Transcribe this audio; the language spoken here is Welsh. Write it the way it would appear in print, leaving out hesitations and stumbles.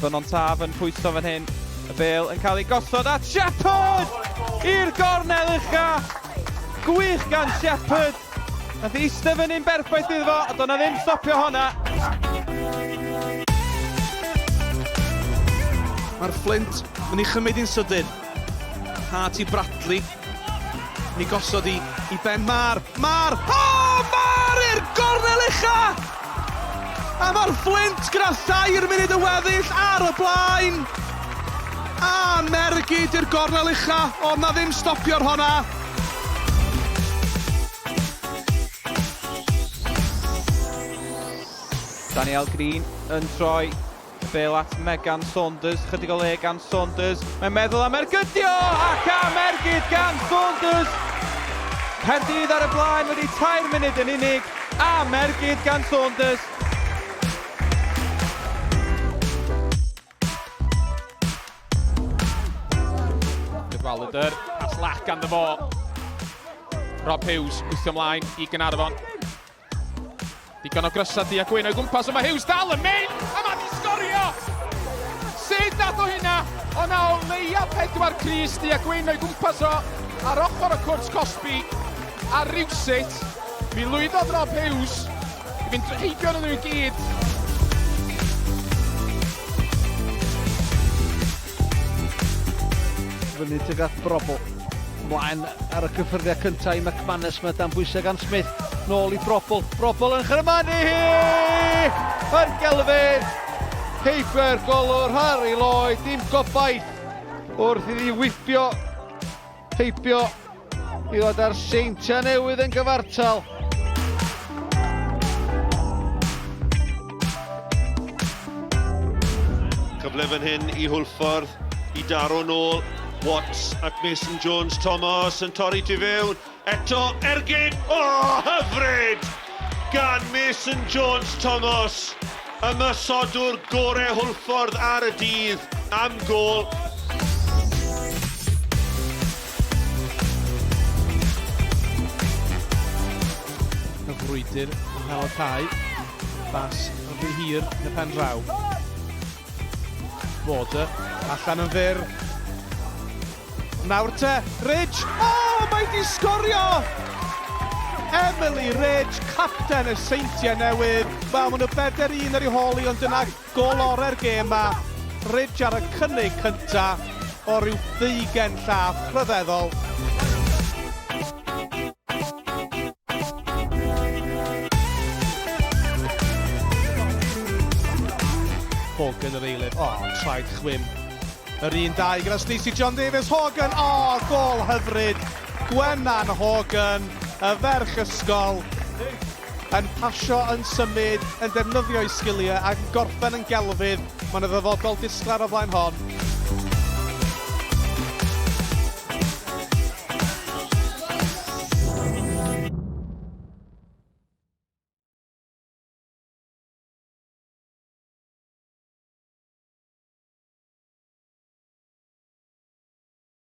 Ffynnon Taf yn pwyso fan hyn. Y bêl yn cael ei gosod at Shepherd! I'r gornel ucha! Gwych gan Shepherd! Nath i eistedd fyny'n berffaith iddo fo, a do'na ddim stopio honna. Mae'r Fflint yn ei chymryd hi'n sydyn. Hart i Bradley. Yn ei gosod i, i Ben Maher. Maher! O! Maher i'r gornel ucha! A mae'r Fflint gyda thair munud yn weddill ar y blaen. A Mergyd i'r gornel ucha. Oedd na ddim stopio'r honna. Danielle Green yn troi y bêl at Megan Saunders. Chydig o le gan Saunders. Mae'n meddwl am ergydio ac am ergyd gan Saunders. Caerdydd ar y blaen wedi tair munud yn unig. Am ergyd gan Saunders. Cadwaladr, pas lach ganddo fo. Rob Hughes, gweithio ymlaen i Gaernarfon. Digon o grysau du a gwyn o'i gwmpas, ond mae Hughes dal yn mynd, a mae di sgorio! Sut nath o hynna? O na o leia pedwar crys du a gwyn o'i gwmpas o ar ochr y cwrt cosbi, a rywsut, mi lwyddodd Rob Hughes i fynd heibio nhw i gyd. Fyny tuag at Brobl. Mlaen ar y cyffyrddiad cyntaf i McManus, mae dan bwysau gan Smith. Nôl i Brobl. Brobl yn chyrmanu hi! Yr gelfydd! Heibio'r golwr Harry Lloyd, dim gobaith wrth iddi wibio heibio i ddod â'r Seintiau Newydd yn gyfartal. Cyfle fan hyn i Hwlffordd i daro nôl. Watts ac Mason Jones Thomas yn torri tu fewn. Eto ergyd! O, oh, hyfryd! Gan Mason Jones Thomas, ymosodwr gore Hwlffordd ar y dydd am gôl. Y frwydr yng nghanol cae. Bas yn rhy hir yn y pen draw. Border allan yn fyr. Nawr te, Ridge! O, oh, mae di sgorio! Emily Ridge, capten y Seintiau Newydd. Wel, maen nhw bedair un ar ei hôl i, ond dyna Gôl orau'r gêm 'ma, Ridge ar y cynnig cynta o ryw ddeugain llath rhyfeddol. Hogan yr eilydd, o, oh, traed chwim. Yr un dau gyda Stacey John Davies, Hogan, o, oh, gôl hyfryd. Gwenan Hogan, y ferch ysgol. Yn pasio, yn symud, yn defnyddio'i sgiliau ac yn gorffen yn gelfydd. Mae 'na ddyfodol disglair o flaen hon.